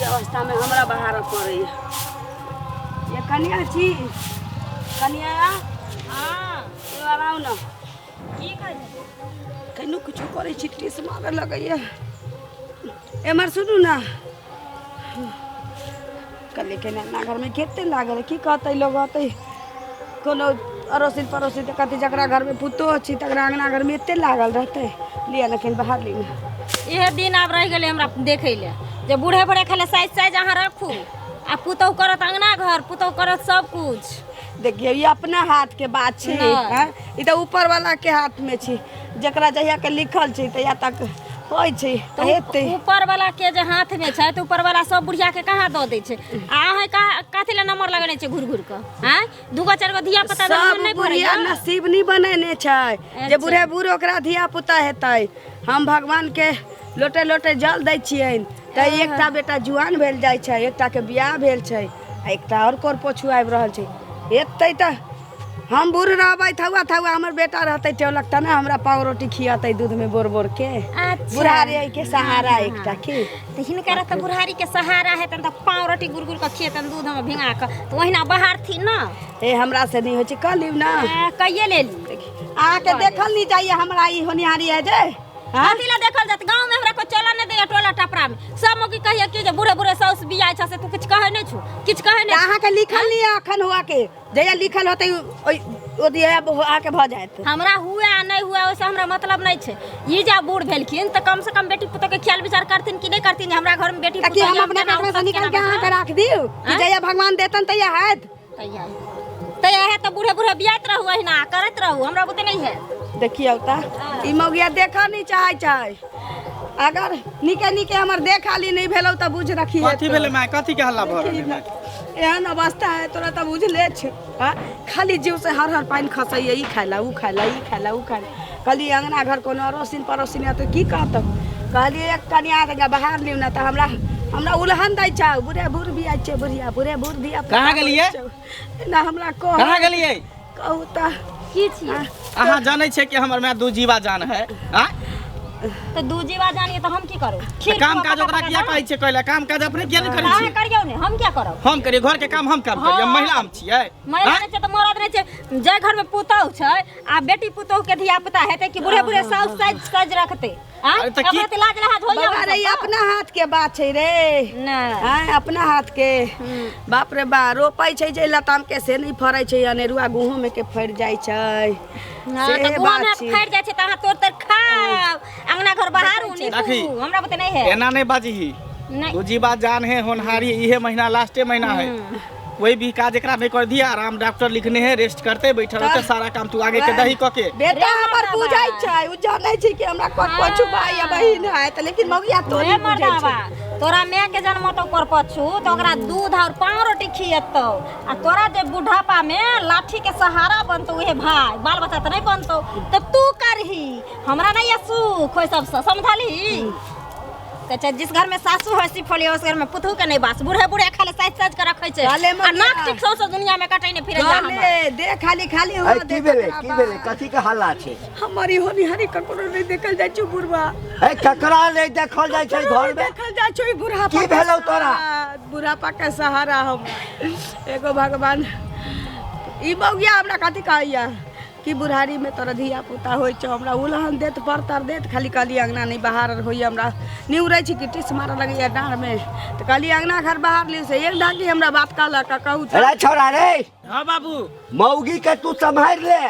अवस्थामे हमरा बाहर पड़ैए। ये कनिया छी, कनिया। हाँ। एबार आउ ने। की कहै छै? केनो किछो करै छी, टीस मारऽ लगैए। एम्हर सुनू ने, कहलियै केना अंगना घरमे कते लागल, की कहतै लोग? अतै कोनो अड़ोसिन पड़ोसिन तऽ कहतै, जकरा घरमे पुतोह छी तकरा अंगना घरमे एते लागल रहतै? लिअ ने, कनि बाहर ली ने। इहे दिन आब रहि गेलै हमरा देखै लए जे बूढ़े बूढ़े खाली साइज साइज अहाँ रखू आ पुतहु करत अंगना घर, पुतहु करत सब कुछ। देखियौ, ई अपना हाथके बात छै। नहि। आँय? ई तऽ ऊपर वाला के हाथमे छै। जकरा जहिया के लिखल छै तहिया तक होइ छै, तऽ हेतै। ऊपर वाला के जे हाथ में छै तऽ ऊपर वाला सब बुढ़िया के कहाँ दऽ दै छै? आ अहाँ कहाँ कथी लए नंबर लगेने छै घुरि घुरि कऽ? आँय, दूगो चारि गो धिया पुता सब नहि बुढ़िया भरैया? नसीब नहीं बनेने छै जे बूढ़े बूढ़ ओकरा धिया पुता हेतै। हम भगवान के लोटे लोटे जल दै छियनि तऽ एकटा बेटा जुआन भेल जाइ छै, एकटा के बियाह भेल छै आ एकटा आओर कोर पोछू आबि रहल छै। हेतै तऽ हम बूढ़ रहबै, थौआ थौआ हमर बेटा रहतै टेलक, तऽ ने हमरा पाव रोटी खियतै दूधमे बोर बोर के। बुढ़ारी के सहारा एकटा की? तऽ हिनकर तऽ बुढ़ारी के सहारा हेतनि तऽ पाव रोटी गुड़ गुड़ के खियेतनि दूध में भिंगा कऽ, तऽ ओहिना बहारथिन ने। ए, हमरा से नहीं होइ छै, कऽ लिउ ने। कहिए लेली। अहाँके देखल नहीं जाइए हमरा ई होनिहारी है जे, हाँ? कथी लए देखल जात? गाँव में हमरा कोई चलऽ नहि दैया। टोला टपरा में सब मौकी कहिए कि जे बूढ़े बूढ़े साउस बियाह छै, से तू किछु कहै नहि छौ, किछु कहै तऽ नहि छौ। अहाँके लिखल नहीं है अखन हुआ के। जहिया लिखल होतै ओहि ओ दिया अहाँके भऽ जायत। हमरा हुए आ नहि हुए, ओहिसँ हमरा मतलब नहि छै। ई जे बूढ़ भेलखिन तऽ कम से कम बेटी पुतोह के ख्याल विचार करथिन कि नहि करथिन जे हमरा घर में बेटी तऽ की पुतोह हम यऽ, अपना केना ककरो से उठत, निकाल केना के अहाँके बैठत? राख दियौ कि आँय? जहिया भगवान देतन तहिया हैत? तहिया तहिया हैत तऽ बूढ़े बूढ़े बियाइत रहू, अहिना करैत रहू, हमरा बुते नहि हैत। देखियौ तऽ, ई मौगिया देखऽ नहि चाहै छै। अगर नीके नीके हमर देखाली नहि भेलौ तऽ बुझ रखी। कथी भेलै माय? कथी के हल्ला भऽ रहल है? एहन अवस्था है तोरा तऽ बुझले छै। हाँ? खाली जीव से हर हर पानि खसैया, ई खाय ला, ऊ खाय ला, ई खाय ला, ऊ खाय ला। कहलियै अंगना घर कोनो अड़ोसिन पड़ोसिन तऽ की कहतौ? कहलियै एक कनिया तनिका बाहर लियौ ने, तऽ हमरा हमरा उलहन दै छौ, बूढ़े बूढ़ भी छै, बुढ़िया बूढ़े बूढ़ धिया पुता कहाँ गेलियै? होइ छौ। एना हमरा कह। कहाँ गेलियै? कहू तऽ। की छियै? अहाँ जानै छियै कि हमर माय दू जीवा जान है, आँय? तऽ दू जीवा जानिए तऽ हम की करू? तऽ खीर काम पुआ काज पका ओकरा पका किया दाउ? कहै छियै कहै लए? काम काज अपने किया नहि करै अहाँ छियै? करियौ ने, हम किया करब? हम करियै घर के काम? हम काम करियै? हम हाँ। महिला हम छियै। महिला आँय? नहि छै तऽ मरद नहि छै? जाहि घर में पुतहु छै आ बेटी पुतहु के धिया पुता हेतै कि बूढ़े बूढ़े साउस साइज साइज रखतै? आँय? अरे तऽ की- ओकरा तऽ लाज लहाज होइया? बौआ रे, ई अपना हाथ के बात छै रे। नहि। आँय, अपना हाथ के। बाप रे बा, रोपै छै जे लताम के से नहि फड़ै छै, अनेरुआ गुहो में के फड़ि जाइ छै। हाँ, से तऽ बात गुआ में छै। फड़ि जाइ छै तऽ अहाँ तोड़ तोड़ खाउ, अंगना घर बहारू। देखी। नीपू, हमरा बुते नहि है। एना नहीं बाजही। नहि। दू जीवा जान है, होनहारी इहे महीना लास्टे महीना है। कोई भी काज एकरा नहीं कर दिया, आराम डॉक्टर लिखने है, रेस्ट करते बैठल रहते, सारा काम तू आगे के दही क के। बेटा रे हमर मर्दाबा। बुझै छै, उ जानै छै कि हमरा कोन पछु भाई या बहिन है तऽ, लेकिन मौगिया तो रे नहीं बुझै मर्दाबा, छै। तोरा माय के जन्मतौ कर पछू तऽ ओकरा दूध और पाव रोटी खियेतौ आ तोरा जे बुढ़ापा में लाठी के सहारा बनतौ उहे भाई, बाल बच्चा तऽ नहीं बनतौ, तऽ तू करही। हमरा नहीं है सुख ओहि सबसँ, समझलही? कहै छै जिस घर में सासू हंसी फली उस घर में पुतहु के नहीं बास। बूढ़े बूढ़े खाली साइज साइज के रखै छै कहले आ मगिया। नाक ठीक सौंसे दुनिया में कटै ने फिरै हमर। कहले दे खाली खाली हुआ। अरे की भेलै? की भेलै? कथी के हल्ला छै? हमर ई होनिहारी ककरो नहीं देखल जाइ छै बुढ़वा। ए, ककरा नहि देखल जाइ छै घर में? देखल जाइ छै ई बुढ़ापा की के भेलौ तोरा? सहारा, बुढ़ापा के सहारा हम एगो भगवान। ई मौगिया हमरा कथी कहैया कि बुढ़ारी में तोरा धिया पुता होइ छौ। हमरा उलहन देत, परतर देत। खाली कहली अंगना नहीं बाहर होइए, हमरा निउरै छी कि टीस मारऽ लगैया डाँढ़मे, तऽ कहली अंगना घर बाहर लियौ, से एक ढाकी हमरा बात कहलक। कहू तऽ। अरे छौड़ा रे। हाँ बाबू। मौगी के तू सम्हारि ले।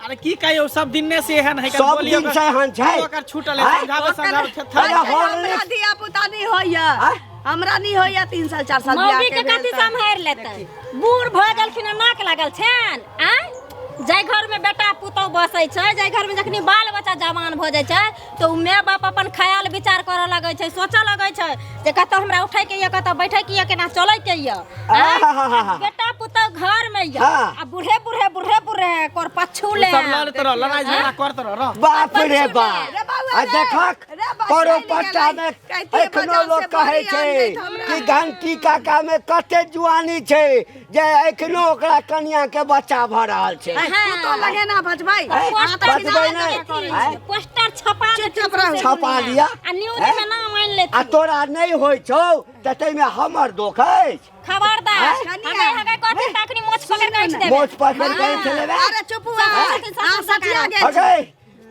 अरे की कहियो, सब दिने से एहन है। सब दिन से एहन छै। ओकर छूटल है। आँय? समझावे समझावे अरे हमरा हॉर्लिक्स। धिया पुता नहीं होइए। आँय? हमरा नहीं होइए, 3 साल 4 साल बियाह मौगी के भेल कथी तऽ। सम्हारि लेतै? बूढ़ भऽ गेलखिन आ नाक लागल छनि? आँय, जाहि घर में बेटा पुतहु बसै छै, जाहि घर में जखनी बाल बच्चा जवान भऽ जाइ छै तऽ ओ माय बाप अपन ख्याल विचार करऽ लगै छै, सोचऽ लगै छै जे कतऽ हमरा उठै के यऽ, कतऽ बैठै के यऽ, केना चलै के यऽ। आँय? आहाहाहा। बेटा पुतहु घर में यऽ हाँ। आ बूढ़े बूढ़े बूढ़े बूढ़े कर पछू ले सब लड़त रह, लड़ाई झगड़ा करत रह रह। बाप रे बाप। रे बाबा आ रे, देखक, रे बा, परोपट्टा चलि में गेलै। कहितियै एखनो बजाउ लोक से कहै बड़ी छै आनैत हमरा। कि घंटी काका में कते जुआनी छै जे एखनो ओकरा कनिया के बच्चा भऽ रहल छै। हाँ, हाँ। पुतो लगे ना बचबै। हैं? पोस्टर बचबै छपा नहि। देथिन, हैं? पोस्टर छपा देथिन चुप रहू। सौंसे छपा दुनिया। लिअ। आ न्यूज हैं? में नाम आनि आ लेथिन। तोरा नहि होइ छौ तऽ ताहिमे हमर दोख अछि। खबरदार, हैं? हमे हगे कथी तखनी मोछ पकड़ के ऐंठ देबै। मोछ पकड़ के ऐंठ लेबै। अरे चुप हुआ, सब अहाँ सठिया गेल छी। अगे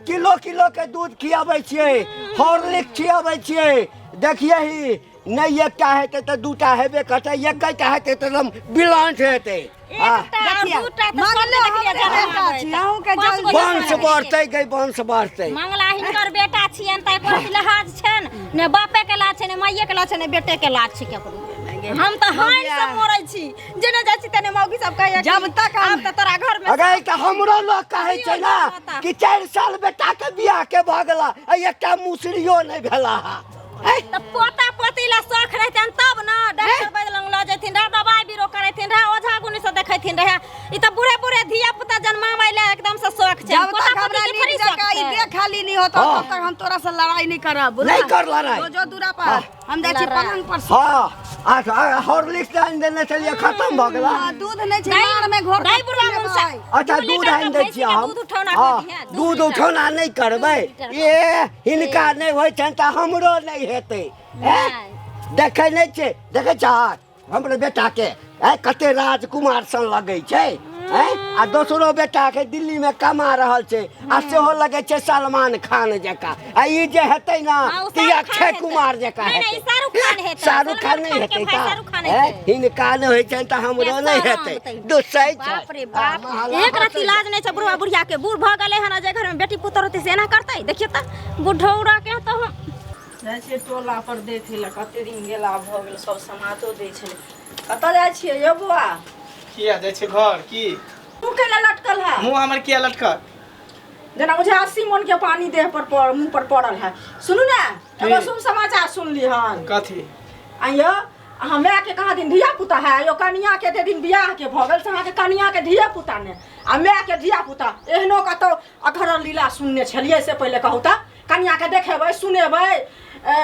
किलो किलो के दूध खियाबै छियै, हॉर्लिक्स खियाबै छियै। देखियही नहि एकटा हेतै तऽ दूटा हेबे करतै, एकटा हेतै तऽ एकदम बिलांट हेतै। हाँ। एकटा और देखियौ, दूटा तऽ मांगले सब देखलियै हमरे जमा बेटा होइत। छी, अहूँके पाँच जल्दी गो वंश जमा बढ़तै गई, वंश बढ़तै। मंगला हिनकर बेटा छियनि तऽ एको रति लिहाज छनि ने, बापे के लाज छै ने, माइये के लाज छै ने, बेटे के लाज छै केकरो। हम तऽ हानि से मरै छी, जेने जाइ छी तेने मौगी सब कहैया कि जब तक हम- आब तऽ तोरा घर में अगे तऽ हमरो लोग कहै छै ने कि 4 साल बेटा के बियाह के भऽ गेला आ एकटा मुसरियो नहि भेला हा। तऽ पोता पोती ला शौख रहितनि तब ने डॉक्टर वैद्य लग लऽ जैथिन रहे, दवाइ बीरो करैथिन रहे, ओझा गुनी से देखैथिन रहे। ई तऽ बूढ़े बूढ़े धिया पुता जन्माबै ला एकदम से शौख छै। जब पोता तक पोती हमरा के थोड़ी नीक शौख जकाँ ई छै। देख खाली नहीं होता हाँ। तब तक हम तोरा से लड़ाई नहीं करब। बुझला? नहीं कर लड़ाई। जो जो दूरा पर हम जाइ छी लड़ाई। पलंग पर। हाँ, आ हॉर्लिक्स आनि देने छलियै, खतम भऽ गेला। हाँ, दूध नहीं छै, नहीं, मार में घोर नहीं के बुढ़वा पी मुनसा। लेबै। अच्छा दू दूध लीटर आनि के दै भैंसी छियै के हम। दूध उठौना हाँ, कऽ दिहे, दू दूध लीटर। उठौना नहि करबै। लीटर। ए हिनका नहि होइ छनि तऽ हमरो नहि हेतै। हैं? नहि। देखै नहि छियै, देखै छहक हमरो बेटाके कते राजकुमार सन लगै छै। हैं? आ दोसरो बेटाके दिल्ली में कमा रहल छै आ सेहो लगै छै सलमान खान जकाँ। आ ई जे हेतै ने हाँ, ओ तऽ ई शाहरुख खान अक्षय हेतै। कुमार जकाँ नहि, नहि, हेतै। ई शाहरुख खान हेतै। शाहरुख खान सलमान नहि खान के हेतै भाई तऽ शाहरुख खान हैं? हेतै। हिनका नहि होइ छनि तऽ हमरो नहि बेशरम हेतै। तै। दोसै छै। बाप रे बाप, हाँ, महला एक रत्ती हँसै लाज नहि छै बुढ़वा बुढ़िया के। बूढ़ भऽ गेलै हन, जे घर में बेटी पुतोह रहतै से एना करतै? देखियौ तऽ बुढ़ौरा के तऽ हम जाइ छियै टोला पर देखै लए, कते दिन गेला भऽ गेल, सब समाजो दै छलै। कतऽ जाइ छियै यौ बौआ? किया जाइ छै घर की? मुँह कैला लटकल है? मुँह हमर किया लटकल? जेना बुझाय 80 मन के पानी देह पर पड़ मुँह पर पड़ल है। सुनू ने, एगो शुभ समाचार सुनली हन। कथी? आइयो अहाँ माय के कहाँ दिन धिया पुता है, यो कनिया के एते दिन बियाह के भऽ गेल से अहाँके कनिया के धिया पुता ने आ माय के धिया पुता। एहनो कतौ अधरल लीला सुनने छलियै से पहिले कहू तऽ? कनिया के देखेबै सुनेबै,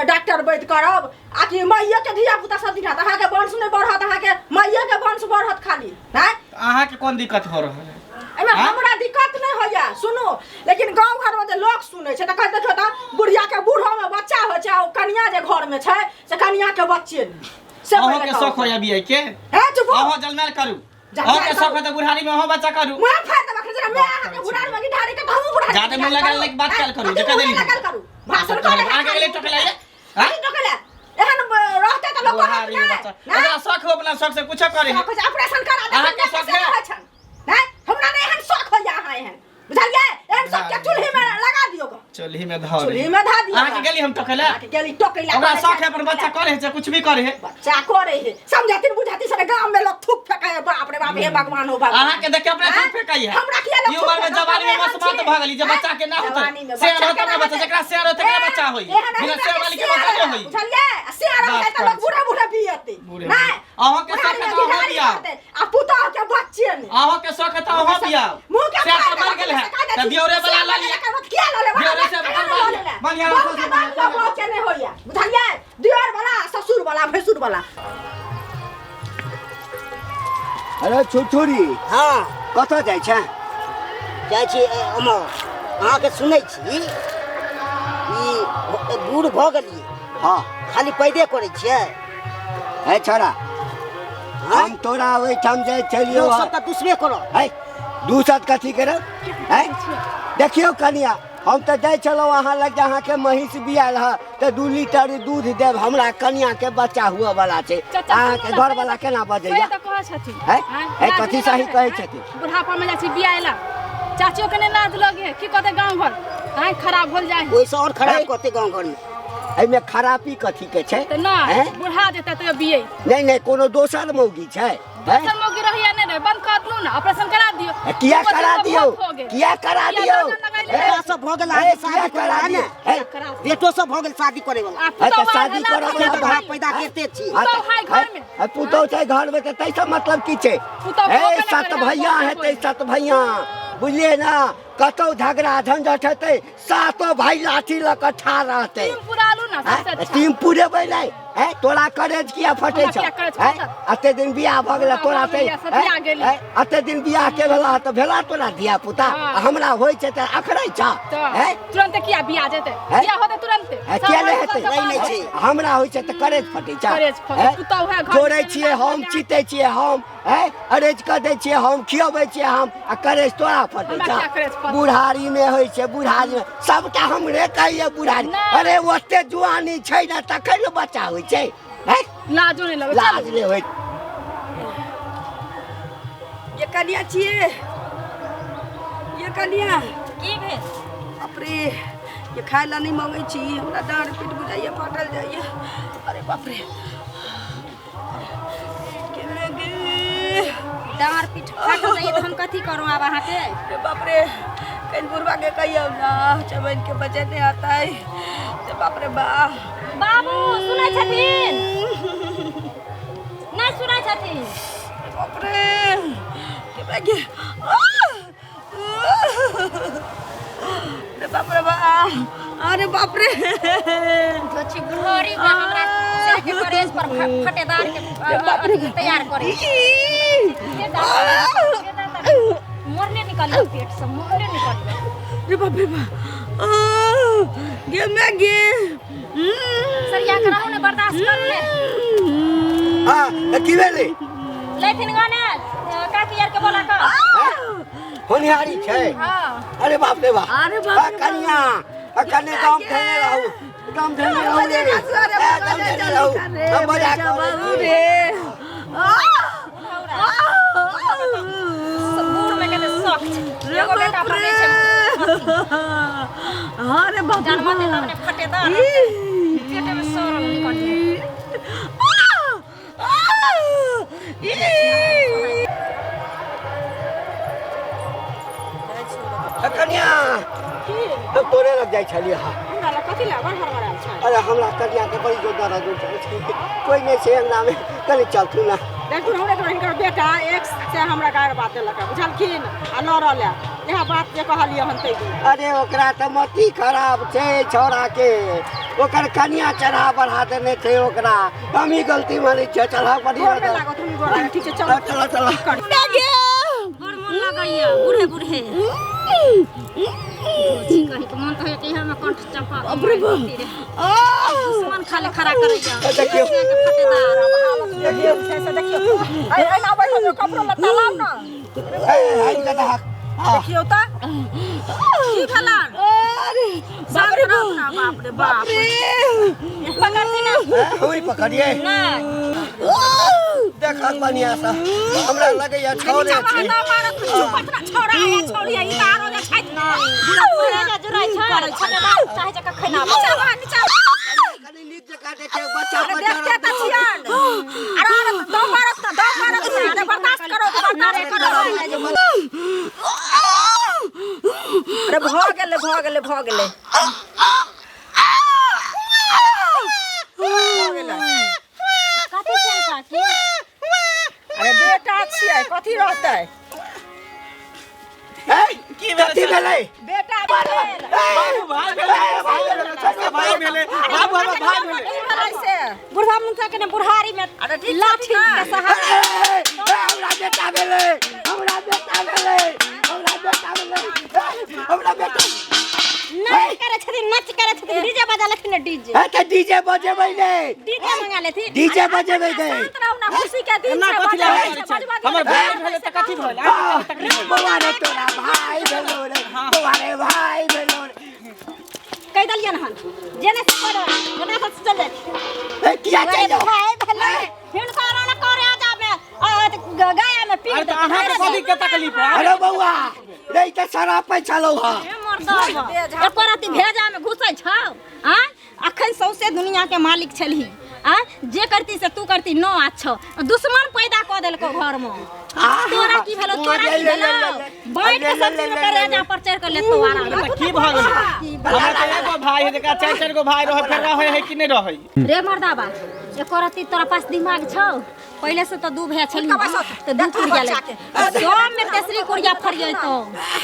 डॉक्टर वैद्य करब आ कि माइये के धिया पुता सब दिन हैत? अहाँके वंश नहि बढ़त, अहाँके माइये के वंश बढ़त खाली। हैं? अहाँके कोन दिक्कत हो रहल है? एहिमे हाँ? हमरा दिक्कत नहि होइया सुनू, लेकिन गाँव घरमे जे लोक सुनै छै तऽ कहै देखियौ तऽ बुढ़िया के बूढ़ो में बच्चा होइ छै आ ओ कनिया जे घर में छै से कनिया के बच्चे नहि। से पहिले अहाँके कहू। शौक होइया बियाह के? हे चुप हो। अहाँ जलमैल करू, जलमैल अहाँके करू। शौक होय तऽ बुढ़ारी में अहाँ बच्चा करू। मुँह फाड़ि देब अखन, जेना माय अहाँके बुढ़ारी में गिठारी के तऽ हमहूँ बुढ़ारी में जादे मुँह गिठारी लगल करू। लग बात हैं? कयल करू, कथी जकर मुँह देली। लगल करू? भाषण करे है अहाँके गेलै टोकला ये? हैं? कथी टोकला? एहन रहतै तऽ लोक कहत बुढ़ारी में नहि। बच्चा। नहि? ओकरा शौक हो, अपना शौक से कुछो करे है। शौक होइ छै, ऑपरेशन करा देबै, अहाँके से शौक है? रहै छनि। नहि? हमरा नहि एहन शौक होइया अहाँ एहन, बुझलियै? एहन शौक के चूल्ही में लगा दियौ ग। चूल्ही में धऽ चूल्ही में धऽ दियौ। अहाँके गेली हम टोकला? अहाँके गेली टोकैला। ओकरा करै शौक छै। है, अपन बच्चा करे है, कुछ भी करे है। बच्चा करे है, समझाती बुझाती सारे गांव में लोग थूक फेंके है। बाप रे बाप, हे भगवान हो भगवान। अहाँके देख के अपने हैं? थूक फेंकै है। हमरा किया लोग ई उम्र में थूक जवानी में फेंकै? मस्त बात भऽ गेली जे हैं? बच्चा के ना होतै। जवानी में शेर बच्चा होतै के ने ना बच्चा, होतै। जेकरा शेर होतै तेकरा बच्चा होई। एहन बिना एहन शेर वाली के बच्चा नहि होई। बुझलियै? आ शेर होतै तऽ लोग बूढ़ा बूढ़ा बियतै। बूढ़े नहि। अहाँके बुढ़ारी शौक है में तऽ अहाँ गिठारी बियाह। करतै। आ पुतोह के बच्चे ने। अहाँके शौक है तऽ अहाँ बियाह। मुँह के से तऽ फाड़ मर गेल है। देलक, से तऽ दियोरे वाला लऽ लिअ। किया लऽ लेबै? दियोरे से हमरा बनवा लऽ लिअ। लेलै। बढ़िआँ बहू ससुर के बाप वाला। बहू के नहि होइया, बुझलियै? दियोर वाला, ससुर वाला, भैंसुर वाला। अरे छुछुरी। हाँ। कतऽ जाइ छै? जाइ छी अमर, अहाँके सुनै छी ई बूढ़ भऽ गेलियै। हाँ। खाली पैदे करै छियै। हे छोड़ा, हम तोरा ओहिठाम जाइ छलियौ। लोक सब तऽ दूसरे करत। है दूसर कथी करब? है देखियौ कनिया, हम तऽ जाइ छलहुँ अहाँ लग जे अहाँके महींस बियाल है तऽ 2 लीटर दूध देब, हमरा कनिया के बच्चा हुअ वाला छै। चाचा, अहाँके सुनू ने, घर वाला केना बजैया? सही तऽ कहै छथिन। है? आँय, है, लाज कथी नहि सही लगै कहै है? छथिन? बुढ़ापा में जाइ छी बियाह ला, चाचियो के नहि लाज लगे है, की कहतै गाँव घर? आँय, खराब होल जाइ है। ओहिसँ आओर खराब है? कहतै गाँव घरमे। एहिमे खरापी कथी के छै? तऽ नहि, हैं? बुढ़ा जेतै तैयो बियै। नहि नहि, कोनो दोसर मौगी छै? हैं? दोसर मौगी रहैया नहि रहै, बंद कर दियौ ने, ऑपरेशन करा दियौ। किया दू करा बच्चा दियौ? बहुत हो गेल। किया करा किया दियौ? लगन लगाइ हे? लेबै? बेटा सब भऽ गेल हे, अहाँके किया शादी करे करा वाला दियौ? ने? हे? बेटो सब भऽ गेल शादी करे वाला। आ हे, तऽ पुतहु शादी आर करऽ भेला वाला तऽ भाय भाई। पैदा करिते छी। पुतहु है घर में। हे, पुतहु छै घर में तऽ ताहिसँ मतलब की छै? पुतहु हे, होबे नहि सत करे, भैया हम हेतै, सत भैया, बुझलियै ने? कतौ झगड़ा झंझट हेतै, सातो भाई लाठी लऽ कऽ ठाढ़ रहतै। टीम पुरालू ना सबसे अच्छा। टीम पुरेबै नहि। हैं तोरा करेज किया फटे हमरा छौ किया करेज हैं फटत? अते दिन बियाह भऽ गेलै तोरा हमरा से बियाह सतिया गेली। हैं अते दिन बियाह के भेला तऽ भेला तोरा धिया पुता हाँ। आ हमरा होइ छै तऽ अखरै छौ तऽ हैं तुरन्ते किया बियाह जेतै हैं? बियाह होतै तुरन्ते हैं, किया नहि हेतै नहि, नहि छै। हमरा होइ छै तऽ करेज फटै छै करेज फटै, हैं? पुतहु है घर जोड़ै में छियै हम चितै छियै हम हैं अरेज कऽ दै छियै हम खियबै छियै हम आ करेज तोरा फटै हमरा छौ किया करेज फटै? बुढ़ारी मे होइ छै बुढ़ारी मे सबटा हमरे कहैए बुढ़ारी नहि। अरे ओते जुआनी छै ने तखन ने बच्चा होइ छै हैं लाजो नहि लगै लाज नहि होइ ये कनिया छियै ये कनिया की भेल बाप रे ये खाय ला नहीं मांगै छी हमरा डाँड़ पीठ बुझाइए फाटल जाइए अरे बाप रे के लगे डाँड़ पीठ फाटल जाइए तऽ हम कथी करू आब अहाँके अरे बाप रे कहीं बुढ़वा के कहियो ना चबन के बचे नहीं आता है ते बाप रे बा बाबू सुनै छथिन नहि सुनै छथिन अरे बाप रे के लगे अरे बाप रे बा अरे बाप रे जोची बुढ़ारी में हमरा सिर के करेज पर फटेदार के अथी तैयार करे मोरने निकलियो पेट से मोरने निकलियो अरे बाप रे बा गे मैं गे सरिया के रहू ने बर्दाश्त कर ले हाँ तऽ की भेलै लेथिन गाने काकी यार के बोला कर होनिहारी छै हाँ अरे बाप रे बाप अरे बाप रे बाप। कनिया आ कने दम धेने रहू दम धेने रहू रे ए, दम धेने रहू हम मजाक करै छी। सब बूढ़ में कते शौक छै एगो बेटा पर नहि छै अरे बाप रे जन्म दे तब ने फटेदार पेटे में सड़ल निकलियो आ, कनिया हम तोरे लग जाइ छलियै हँ हमरा लग कथी लए बड़ हड़बड़ायल छै अरे हमरा कनिया के बड़ी जोर दर्द होइ छै कोइ नहि छै अंगना में कनि चलथुन ना देखू हमरे तो हिनकर बेटा एक से हमरा गारि बात देलक है, बुझलखिन आ लड़ल है इएह बात जे कहलियै हन तै दिन अरे ओकरा तऽ मति खराब छै छौड़ा के ओकर कनिया चढ़ा बढ़ा देने छै ओकरा हम ही गलती मानै छियै चढ़ा बढ़िया गोर नहि लागत हम गोर लागत, ठीक छै चलो चलो चलो बड़ मन लगैया बूढ़े बूढ़े जोची कही के मन तऽ होइए कि इएहमे कंठ चपा दुश्मन खाली खड़ा करैया देखियौ। फटेदार देखियौ छै से देखियौ ऐ एना बैठल जो कपड़ो लत्ता लाउ ना ए, आइ कऽ दहक। हाँ। देखियौ तऽ की भेलन अरे बाप रे बाप रे बाप पकड़ती ना हम पकड़िए नहि देखक बढ़िया से हमरा लगैया छौरे छै छौड़ा है छौड़ी है ई तऽ आरो जे छथि ने बुढ़े जुड़ै छै फटेदार चाहे जकर खैना नीचा बा नीचा कनि नीक जकाँ देखियौ बच्चा अरे पर देखते तऽ छियन अरे अरे दम मारत ना दम मारत ना अरे बर्दाश्त करो तऽ बर्दाश्त करो अरे भऽ गेलै भऽ गेलै भऽ गेलै भऽ गेलै कथी छै काकी अरे बेटा छियै कथी रहतै ए, की भेलै? कथी भेलै बेटा भेल बाबू भाई भेलै भाई भेलै बाबू हमर भाई भेलै की भेलै से बुढ़ा मुंसा के ने बुढ़ारी में अरे ठीक लाठी छथिन के ने? सहारा ए, ए, हमरा बेटा भेलै हमरा बेटा भेलै हमरा बेटा भेलै ए, हमरा बेटा नाच करे छथिन नाच करे छथिन डीजे बजा लेथिन ने डीजे ए, तऽ डीजे बजेबै ने डीजे मंगा लेथिन डीजे बजेबै ने शांत रहू ना खुशी के दिन एना छै कथी बजबै लए छै, बजबा दियौ हमर ने। भाई भेलै तऽ कथी भेलै आ, बौआ रे तोरा भाई भेलो रे बौआ रे भाई भेलो रे कहि देलियन हन जे नहि से करऽ हमरा सब चल जाए ए, किया चलि जाउ भाई भेलै हिनका आना करे आ जाबे गया में पी अरे तऽ अहाँके कथी के तकलीफ है अरे बौआ रे ई तऽ सारा पैसा लौ हा एको राति भेजा में घुसै छौ आँ अखन सौंसे दुनिया के मालिक छलही आँ जे करती से तू करती नो आ छौ दुश्मन पैदा कऽ देलकौ घर में तोरा की भेलौ तोरा की भेलौ बैठ के सब चीज में रेजा पर चढ़ के लेतो आराम तऽ की भऽ गेलै हमरा तऽ एगो भाई है जकरा चारि चारि गो भाई रहै फेर रहै है कि नहि रहै रे मर्दाबा एको रत्ती तोरा पास दिमाग छौ पहिले से तो दू भैया छली उठका बैसत, तो दू देखू कुड़िया ले बच्चा के। सब में तेसरी कुड़िया फरियतो।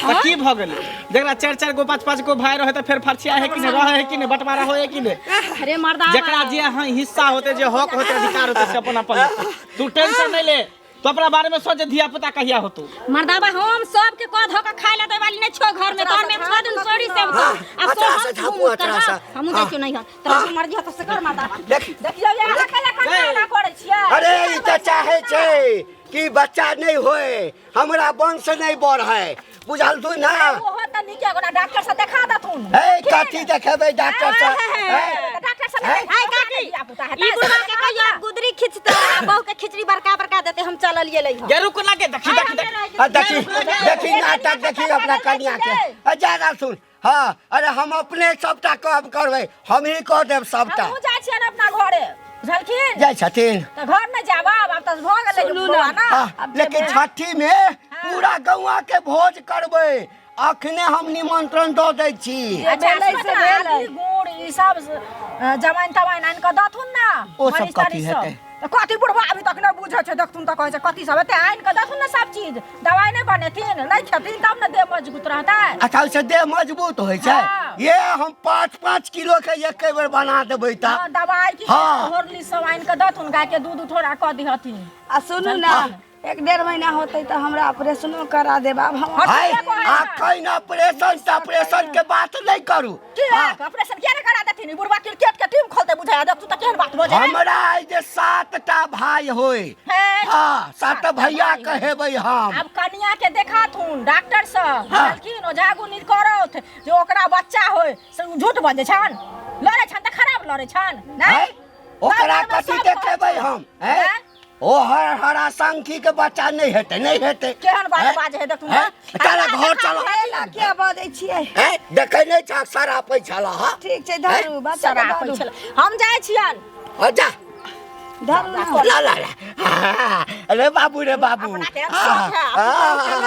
तऽ की भऽ गेलै? जकरा चारि चारि गो पाँच पाँच गो भाय रहै तऽ फेर फरछिया है कि नहि, रहै है कि नहि, बँटवारा होइ है कि नहि? अरे मर्दा, जकरा जे हाँ हिस्सा होते, जे हक होते, अधिकार होते, से अपन अपन लेतै। तू टेंशन नहीं ले, तू अपना बारे में सोच, धिया पुता कहिया होतू। मर्दाबा, हम सब के कह धो के खाए ला दे वाली नहीं छो घर में, तोर में 6 दिन सोरी से हाँ, आ अतरा से झापू, अतरा से। हमहु जाइ छियौ नैहर, तोरा जो मर्जी होतो से कर मर्दाबा। देख। देखियौ, अहाँ कैला कन्ना ना करै छियै? अरे ई तऽ चाहे छै कि बच्चा नहि होय, हमरा वंश नहि बढ़े, बुझल तू ना? ओहो तऽ नीके, ओकरा डॉक्टर से देखा देथुन। हे, कथी देखेबै डॉक्टर से? हे? डॉक्टर से। हे? आय काकी, ई बुढ़वा के कहियो आब गुदरी खिंचते आ बहू के खिचड़ी बड़का बड़का देते, हम चललिए लई। गे रुक ना गे, देखी देखी देखी। आ देखी देखी नाटक देखी अपना कनिया के। आ ज्यादा सुन। हाँ, अरे हम अपने सबटा काम करबै, हम ही कऽ देब सबटा। हमहूँ जाइ छियनि अपना घरे, बुझलखिन? जाइ छथिन। तऽ घर नहि जायब आब, आब तऽ भऽ गेलै सुनू बौआ ना। ना। हाँ, लेकिन छठी में पूरा गौआ के भोज करबै, अखने हम निमंत्रण दऽ दै छी। अच्छा, भेलै से सुनऽ, भेलै। आदि गुड़ ई सब जमाइन तमाइन आनि कऽ दथुन ना। ओ सब मरीच कथी तरीच सब। हेतै? तऽ कथी, बुढ़वा अभी तक नहि बुझै छै, देखथुन तऽ कहै छै कथी सब हेतै, आनि कऽ दथुन ने सब चीज। दवाइ नहि बनेथिन, नहि खेथिन तब ने देह मजबूत रहतै। अच्छा, ओहिसँ देह मजबूत होइ छै? हाँ। ये हम 5-5 किलो के एके बेर बना देबै तऽ। हाँ, दवाइ की। हाँ। होरली सब आनि कऽ दथुन, गाय के दूध थोड़ा कऽ दिहथिन। आ सुनू ना, 1-1.5 महीना होतै तऽ हमरा ऑपरेशनो करा देब आब हम। हाय, आ ऑपरेशन तऽ ऑपरेशन के बात नहि करू। किया ऑपरेशन किया नहि करा देथिन? ई बुढ़वा क्रिकेट के टीम खोलते बुझाया, देखू तऽ केहन बात बजै। हमरा आइ जे 7टा भाय होय। हे। हाँ, 7 भैया कहेबै हम। आब कनिया के देखाथुन डॉक्टर से, बुझलखिन? ओझा गुनी करौथ जे ओकरा बच्चा होय, से उ झूठ बजै छन, लड़ै छन तऽ खराब लड़ै छन नहि। हैं? ओकरा तब कथी सब देखेबै कहै हम? हैं? हैं? ओ हर हरा संखी के बच्चा नहि हेतै, नहि हेतै। केहन बात हैं? बाजै है देखू हैं? ने। चल घर चलो। एला किया बजै छियै? हैं? देखै नहि छह शरापै छला? हाँ। ठीक छै, धरू बच्चा के। शराब धरू छल, हम जाइ छियन। हाँ, जा। धरू ना। ला ला ला, हाँ, अरे बाबू रे बाबू। अपना के शौक है, हाँ, हाँ।